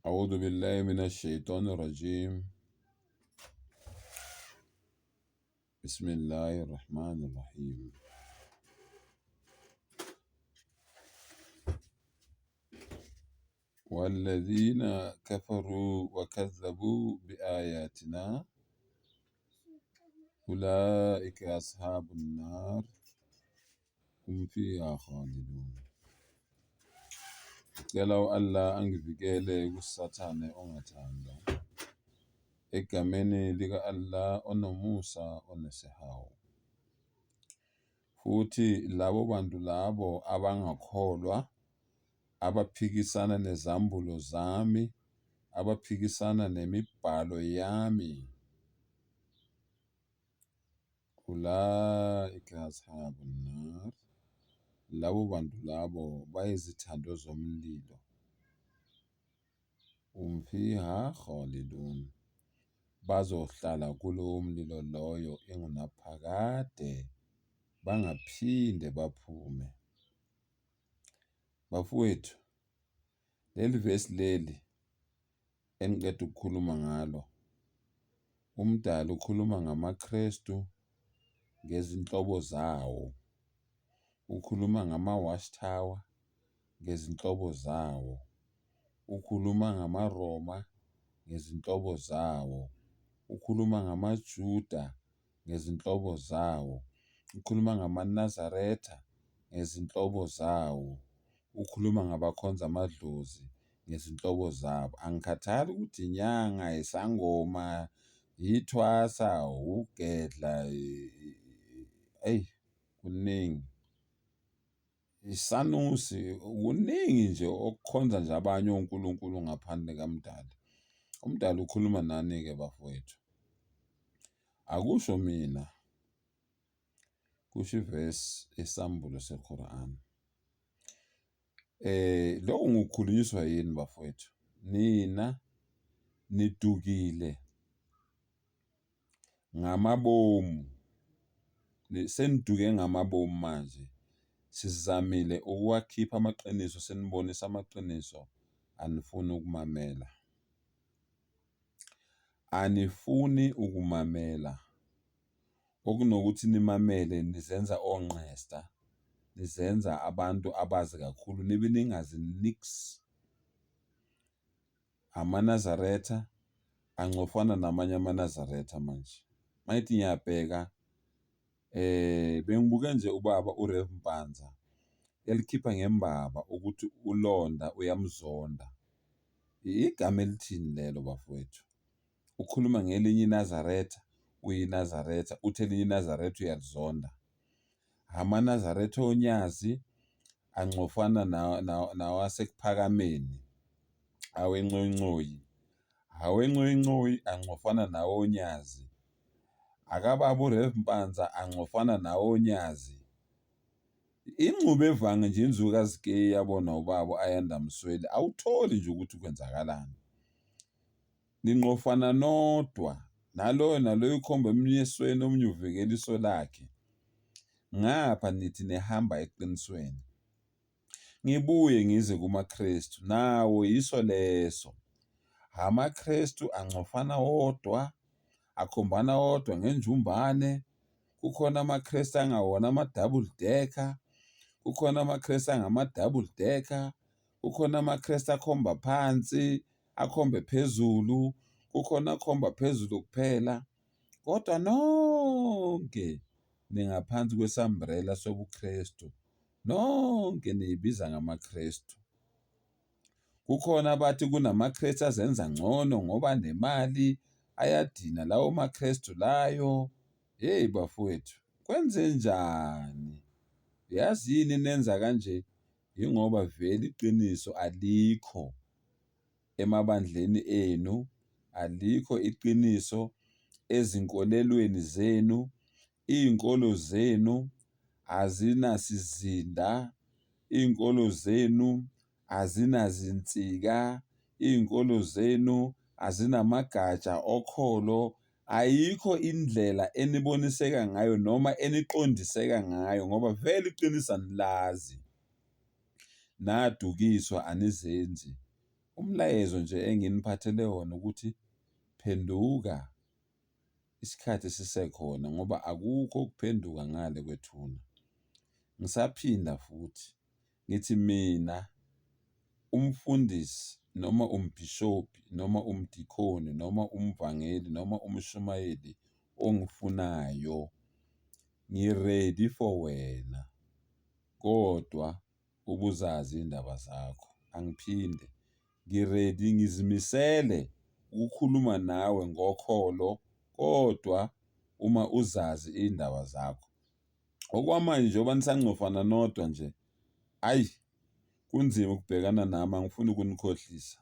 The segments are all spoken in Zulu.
أعوذ بالله من الشيطان الرجيم بسم الله الرحمن الرحيم. والذين كفروا وكذبوا بآياتنا أولئك أصحاب النار hum fiha khalidun. Ngicela u-Allah angivikele kuSathane ongathandwa. Egameni lika-Allah onomusa onesihawu. Futhi labo bantu labo abangakholwa, abaphikisana nezambulo zami, abaphikisana nemibhalo yami, ulaika ashabun nar, labo bantu labo bayizithandwa zomlilo, hum fiha khalidun, bazohlala kulowo mlilo loyo ingunaphakade, bangaphinde baphume. Bafowethu, leli vesi leli engiqeda ukukhuluma ngalo, uMdali ukhuluma ngamaKrestu ngezinhlobo zawo, ukhuluma ngama-Watch Tower ngezinhlobo zawo, ukhuluma ngamaRoma ngezinhlobo zawo, ukhuluma ngamaJuda ngezinhlobo zawo, ukhuluma ngamaNazaretha ngezinhlobo zawo, ukhuluma ngabakhonza amadlozi ngezinhlobo zabo. Angikhathali ukuthi inyanga, isangoma, ithwasa, ugedla, eyi kuningi. Isanusi, kuningi nje okukhonza nje abanye onkulunkulu ngaphandle kaMdali. UMdali ukhuluma nani-ke bafowethu. Akusho mina, kusho ivesi yesambulo seQur'an. Lokhu ngikukhulunyiswa yini bafowethu? Nina nidukile ngamabomu, seniduke ngamabomu manje. Sizamile ukuwakhipha amaqiniso, senibonisa amaqiniso, anifuni ukumamela. Anifuni ukumamela. Okunokuthi nimamele nizenza onqesta, nizenza abantu abazi kakhulu nibe ningazi niks. AmaNazaretha angcofana namanye amaNazaretha manje. Mangithi ngiyabheka bengibuke nje ubaba uRev Mpanza elikhipha ngembaba ukuthi uLonda uyamzonda. Igama elithini lelo bafowethu? Ukhuluma ngelinye iNazaretha, uyiNazaretha, uthi elinye iNazaretha uyalizonda. AmaNazaretha oNyazi angcofana nawaseKuphakameni, awencoyincoyi, awencoyincoyi angcofana nawoNyazi, akababa uRev Mpanza angcofana nawoNyazi. Ingxube evange nje inzukazikeyi yabona ubaba u-Ayanda Msweli, awutholi nje ukuthi kwenzakalani. Ninqofana nodwa, naloyo naloyo ukhomba emunye esweni, omunye uvikela iso lakhe. Ngapha nithi nihamba eqinisweni. Ngibuye ngize kumaKristu, nawo yiso leso. AmaKristu angcofana wodwa, akhombana wodwa ngenjumbane. Kukhona amaKristu angawona ama-double decker, kukhona amaKristu angama-double decker, kukhona amaKristu akhomba phansi, akhombe phezulu, kukhona akhomba phezulu kuphela. Kodwa nonke ningaphansi kwesambrela sobuKristu, nonke niyibiza ngamaKristu. Kukhona abathi kunamaKristu azenza ngcono ngoba nemali, ayadina lawo maKristu layo. Hheyi bafowethu, kwenzenjani? Yazi yini nenza kanje? Yingoba vele iqiniso alikho emabandleni enu, alikho iqiniso ezinkolelweni zenu, iy'nkolo zenu azinasizinda, iy'nkolo zenu azinazinsika, iy'nkolo zenu azinamagatsha okholo, ayikho indlela eniboniseka ngayo noma eniqondiseka ngayo ngoba vele iqiniso anilazi. Nadukiswa anizenzi. Umlayezo nje enginiphathele wona ukuthi phenduka isikhathi sisekhona ngoba akukho ukuphenduka ngale kwethuna. Ngisaphinda futhi ngithi mina umfundisi noma umbhishobhi noma umdikhoni noma umvangeli noma umshumayeli ongifunayo, ngi-ready for wena kodwa ubuzazi iy'ndaba zakho. Angiphinde, ngi-ready ngizimisele ukukhuluma nawe ngokholo kodwa uma uzazi iy'ndaba zakho. Okwamanje njengoba nisangcofana nodwa nje, ayi kunzima ukubhekana nami angifuni ukunikhohlisa.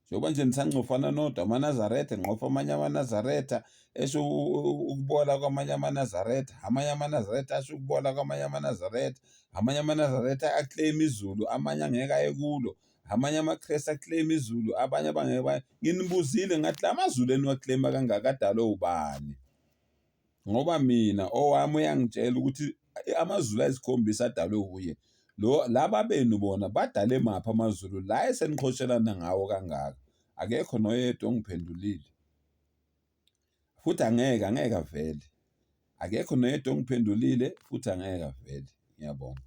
Njengoba nje nisangcofana nodwa amaNazaretha engqofa amanye amaNazaretha esho ukubola kwamanye amaNazaretha, amanye amaNazaretha asho ukubola kwamanye amaNazaretha, amanye amaNazaretha a-claim izulu, amanye angeke aye kulo, amanye amaKrestu a-claim izulu, abanye abangeke baye. Nginibuzile ngathi la mazulu eniwa-claim-a kangaka adalwe ubani? Ngoba mina owami uyangitshela ukuthi amazulu ayisikhombisa adalwe wuye. Lo laba benu bona badale maphi amazulu la eseniqhoshelana ngawo kangaka? Akekho noyedwa ongiphendulile. Futhi angeke angeke avele. Akekho noyedwa ongiphendulile futhi angeke avele. Ngiyabonga.